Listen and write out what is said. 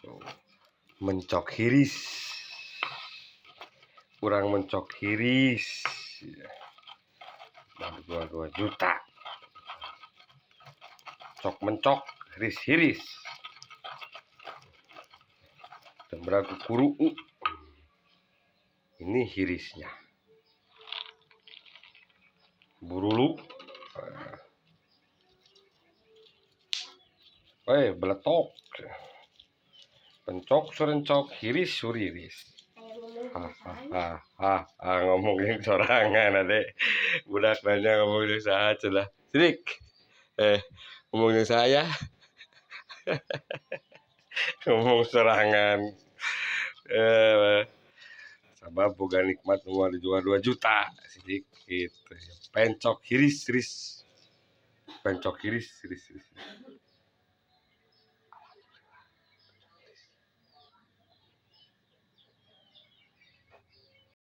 Tuh. Mencok hiris. Kurang mencok hiris. Baru 2 juta. Cok mencok hiris hiris. Dan beragu kuru. Ini hirisnya. Burulu. Beletok. Pencok surencok hiris suriris. Ah, ah, ngomongin sorangan, adek. Budak nanya ngomongin saha cenah. Sidik. Ngomongin saya. Ngomong sorangan. Sabab boga nikmat mau dijual 2 juta sidik gitu. Pencok hiris hiris. Pencok hiris hiris hiris.